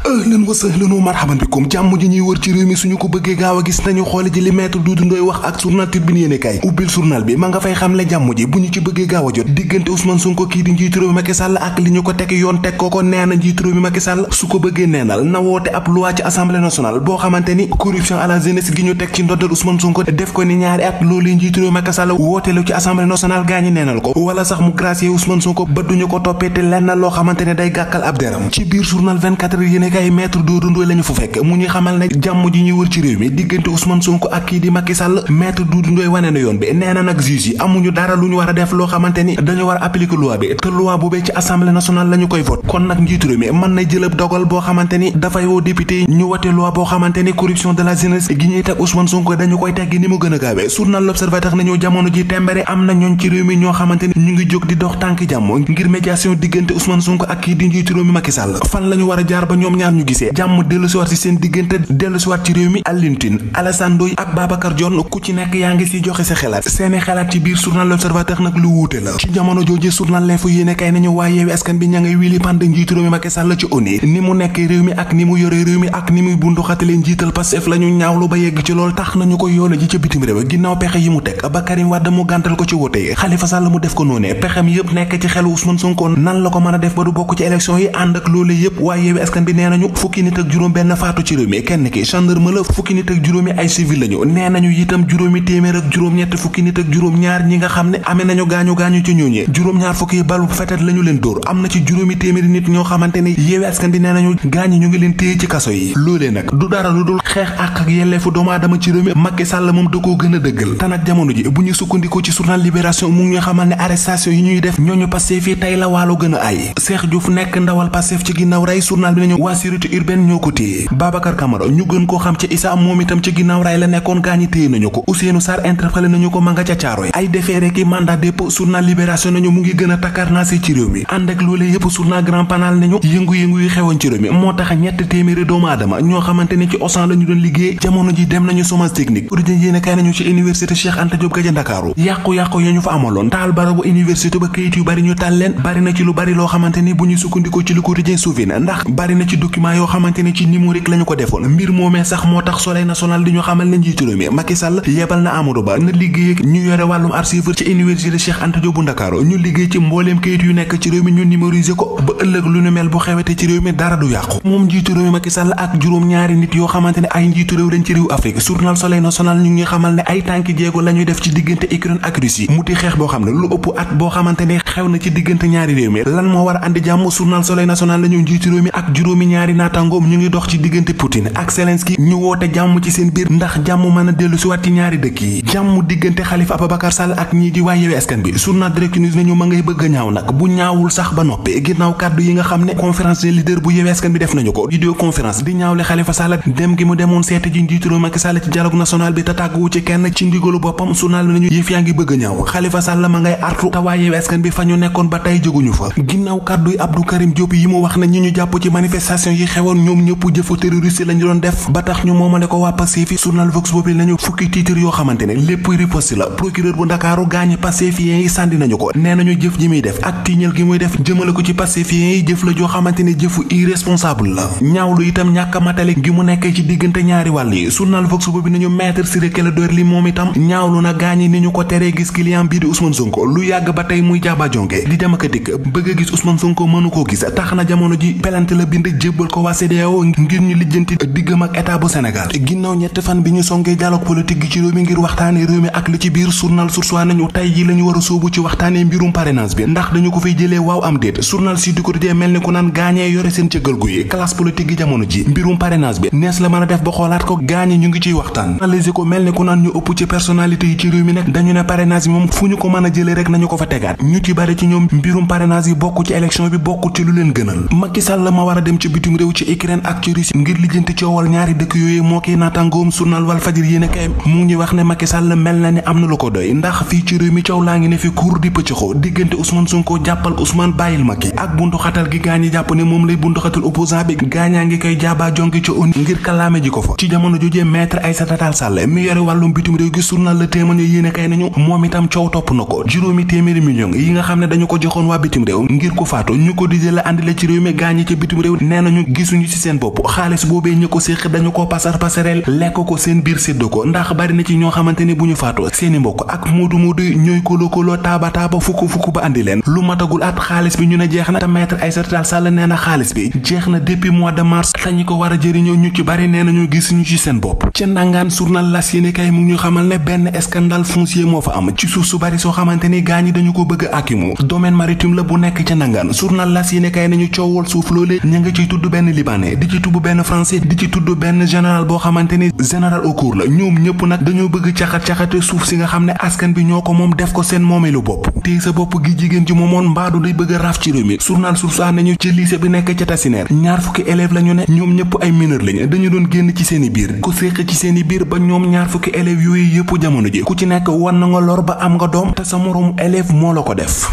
ahlan wa sahlan wa marhaban bikum jàmm ji ñuy wër ci réew mi suñu ko bëggee gaaw a gis nañu xoole ji li maître Doudou Ndoye wax ak journal Tribune yéenekaay ubbil journal bi ma nga fay xamle jàmm ji bu ñu ci bëggee gaaw a jot diggante Ousmane Sonko kii di njiitu réew mi Macky Sall ak li ñu ko teg yoon teg ko nee na njiitu réew mi Macky Sall su ko bëggee neenal na woote ab loi ci assemblée nationale boo xamante ni corruption à la jeunesse gi ñu teg ci ndoddal Ousmane Sonko def ko ni ñaari at loolu njiitu réew mi Macky Sall wooteelu ci assemblée nationale gaañi neenal ko wala sax mu gracier Ousmane Sonko ba duñu ko toppee te lenn loo xamante ne day gàkkal ab deram ci biir journal 24 heures yéenekaay maître Doudou Ndoye lañu fu fekk mu ñuy xamal ne jàmm ji ñuy wër ci réew mi diggante Ousmane Sonko ak kii di Macky Sall maître Doudou Ndoye wane na yoon bi nee na nag juge yi amuñu dara lu ñu war a def loo xamante ni dañu war a appliquer loi bi te loi boobee ci assemblée nationale lañu koy vote kon nag njiitu réew mi mën na jëlab dogal boo xamante ni dafay woo député yi ñu wote loi boo xamante ni corruption de la jeunesse gi ñuy teg Ousmane Sonko dañu koy teggi ni mu gën a gaawee journal L'Observateur nañu jamono ji tembere am na ñooñ ci réew mi ñoo xamante ni ñu ngi jóg di dox tànki jàmm ngir médiation diggante Ousmane Sonko ak kii di njiitu réew mi Macky Sall fan lañu war a jaar ba ñoom ñaar ñu gisee jàmm dellusiwaat ci seen diggante dellusiwaat ci réew mi Alioune Tine Alassane Ndoye ak Babacar Dione ku ci nekk yaa ngi ci joxe sa xalaat seeni xalaat ci biir journal L'Observateur nag lu wuute la ci jamono jooju journal L'Info yéenekaay nañu waa Yewwi Askan bi ña ngay wili pand njiitu réew mi Macky Sall ci ONU ni mu nekkee réew mi ak ni mu yore réew mi ak ni muy bundu xatalee njiital Pastef lañu ñaawlu ba yegg ci lool tax nañu ko yoole ji ca bitim réew ginnaaw pexe yi mu teg ba Karim Wade mu gàntal ko ci wote yi Khalifa Sall mu def ko noonee pexem yépp nekk ci xelu Ousmane Sonko nan la ko mën a def ba du bokk ci élection yi ànd ak loolu yépp waa Yewwi Askan bi nee nañu fukki nit ak juróom benn faatu ci réew mi kenn ki gendarme la fukki nit ak juróomi ay civil lañu nee nañu itam juróomi téeméer ak juróom-ñett fukki nit ak juróom-ñaar ñi nga xam ne amee nañu gaañu ci ñooñee juróom-ñaar fukki balu fetet lañu leen dóor am na ci juróomi téeméeri nit ñoo xamante ne Yewwi Askan bi nee nañu gaañi ñu ngi leen téye ci kaso yi loolee nag du dara lu dul xeex ak yelleefu doomu aadama ci réew mi Macky Sall moom da koo gën a dëggal te nag jamono ji bu ñu sukkandikoo ci journal Libération mu ngi xamal ne arrestation yi ñuy def ñooñu Pastef yi tey la waalo gën a ay Cheikh Diouf nekk ndawal Pastef ci ginnaaw ray journal bi nañu waa sécurité urbaine ñoo ko téye Babacar Camara ñu gën koo xam ci Issa moom itam ci ginnaaw ray la nekkoon gaañi téye nañu ko Ousseynou Sarr interpellé nañu ko ma nga ca Caaroy ay déféré ki mandat dépôt journal Libération nañu mu ngi gën a takkarnaase ci réew mi ànd ak loolee yépp journal Grand Panal nañu yëngu-yëngu yi xewoon ci réew mi moo tax ñett téeméeri doomu aadama ñoo xamante ne ci Auchan lañu doon liggéey jamono ji dem nañu chômage technique quotidien yéene kay nañu ci université Cheikh Anta Diop ga ca Ndakaaru yàqu-yàqu ya ñu fa amaloon taal barabu université ba kayit yu bari ñu taal leen bari na ci lu bari loo xamante ni bu ñu sukkandikoo ci lu quotidien souvi na ndax bari na ci document yoo xamante ni ci numérique lañu ko defoon mbir moomee sax moo tax Soleil national di ñu xamal ne njiitu réew mi Macky Sall yebal na Amadou Ba na liggéey ak ñu yore wàllum archive ci université Cheikh Anta Diop bu Ndakaaru ñu liggéey ci mbooleem kayit yu nekk ci réew mi ñu numériser ko ba ëllëg lu ñu mel bu xewete ci réew mi dara du yàqu moom njiitu réew mi Macky Sall ak juróom-ñaari nit yoo xamante ne ay njiitu réew lañ ci réew Afrique journal Soleil national ñu ngi xamal ne ay tànki jéego la ñuy def ci diggante Ukraine ak Russie mu di xeex boo xam ne lu ëpp at boo xamante ne xew na ci diggante ñaari réew mi lan moo war a andi jàmm journal Soleil national la ñu njiitu réew mi ak juróomi ñaari naataangoom ñu ngi dox ci diggante Poutine ak Zelensky ñu woote jàmm ci seen biir ndax jàmm mën a dellu si waat ci ñaari dëkk yi jàmm diggante Khalifa Ababacar Sall ak ñii di waa Yewwi Askan bi journal Direct News nañu ma ngay bëgg a ñaaw nag bu ñaawul sax ba noppi ginnaaw kàddu yi nga xam ne conférence des leaders bu Yewwi Askan bi def nañu ko vidéo conférence di ñaawle Khalifa Sall dem gi mu demoon seete ji njiitu réew Macky Sall ci dialogue national bi te tàgguwu ci kenn ci ndigalu boppam journal bi nañu yëf yaa ngi bëgg a ñaaw Khalifa Sall ma ngay artu te waa Yewwi Askan bi fa ñu nekkoon ba tey jóguñu fa ginnaaw kàddu yi Abdou Karim Diop yi mu wax ne ñi ñu jàpp ci manifestation yi xewoon ñoom ñëpp jëfu terroriste lañu doon def ba tax ñu moomale ko waa Pastef fi journal Vox Populi nañu fukki titre yoo xamante ne lépp riposte la procureur bu Ndakaaru gaañi Pastefien yi sàndi nañu ko nee nañu jëf ji muy def ak tiiñal gi muy def jëmale ko ci Pastefien yi jëf la joo xamante ne jëfu irresponsable la ñaawlu itam ñàkk matale gi mu nekkee ci diggante ñaari wàll yi journal Vox Populi nañu maître Ciré Clédor Ly moom itam ñaawlu na gaañi ni ñu ko teree gis client bii di Ousmane Sonko lu yàgg ba tey muy jaaba jonge di dem ak dikk bëgg a gis Ousmane Sonko mënu koo gis tax na jamono ji pelante la bind jébbal ko waa CEDEAO ngir ñu lijjanti diggam ak état bu Sénégal ginnaaw ñett fan bi ñu songee dialogue politique gi ci réew mi ngir waxtaane réew mi ak li ci biir journal Source A nañu tey ji lañu war a sóobu ci waxtaane mbirum parrainage bi ndax dañu ko fay jëlee waaw am déet journal Sud Quotidien mel ni ku naan gaañee yore seen cëggal gu yi classe politique gi jamono ji mbirum parrainage bi nees la mën a def ba xoolaat ko gaañe ñu ngi ciy waxtaan analyser ko mel ni ku naan ñu ëpp ci personnalité yi ci réew mi nag dañu ne parrainage bi moom fu ñu ko mën a jëlee rek nañu ko fa tegaat ñu ci bari ci ñoom mbirum parrainage yi bokk ci élection bi bokk ci lu leen gënal Macky Sall ma war a dem ci bitim réew ci Ukraine ak ci Russie ngir lijjanti coowal ñaari dëkk yooyu moo kiy naataangoom journal Walfadjri yéene kay mu ngi wax ne Macky Sall mel na ni am na lu ko doy ndax fii ci réew mi coow laa ngi ne fi cour di pëccëxoo diggante Ousmane Sonko jàppal Ousmane bàyyil Macky ak buntu xatal gi gaañi jàpp ne moom lay buntu xatal opposant bi gaañaa ngi koy jaaba jonki ci ONU ngir kalaame ji ko fa. ci jamono jojee maître Aïssata Tall Sall mi yore wàllum bitim réew gi journal Le Témoin yéene kay nañu moom itam coow topp na ko. juróomi téeméeri millions yi nga xam ne dañu ko joxoon waa bitim réew ngir ku faatu ñu ko dijee la andi la ci réew mi gaañi ca bitim réew nee nañu gisuñu ci seen bopp. xaalis boobee ñu ko séq dañu ko pasareel lekk ko seen biir séddoo ko ndax bari na ci ñoo xamante ni bu ñu faatoo seeni mbokk ak moodu ñooy koloo taaba fukk ba andi leen lu matagul at xaalis bi ñu ne jeex na te maître Aïssata Tall Sall nee na xaalis bi jeex na depuis mois de mars te ñi ko war a jëriñoo ñu ci bari nee nañu gisuñu ci seen bopp. ca Ndangaan journal L'As yéenekaay mu ñu xamal ne benn scandale foncier moo fa am ci suuf su bari soo xamante ni gaañi dañu ko bëgg a akimu domaine maritime la bu nekk ca Ndangaan journal L'As yéenekaay nañu coowal suuf loolee ña nga ciy tudd benn libanais di ci tudd benn français di ci tudd benn général boo xamante ni général au cours la ñoom ñëpp nag dañoo bëgg caxat-caxate suuf si nga xam ne askan bi ñoo ko moom def ko seen moomeelu bopp téye sa bopp gi jigéen ji moomoon mbaadu day bëgg a raaf ci réew mi journal Source A nañu ci lycée bi nekk ca Tassinère ñaar fukki élèves lañu ne ñoom ñëpp ay mineur lañu dañu doon génn ci seeni biir ku séq ci seeni biir ba ñoom ñaar fukki élèves yooyu yëpp jamono ji ku ci nekk war na nga lor ba am nga doom te sa moroomu élève moo la ko def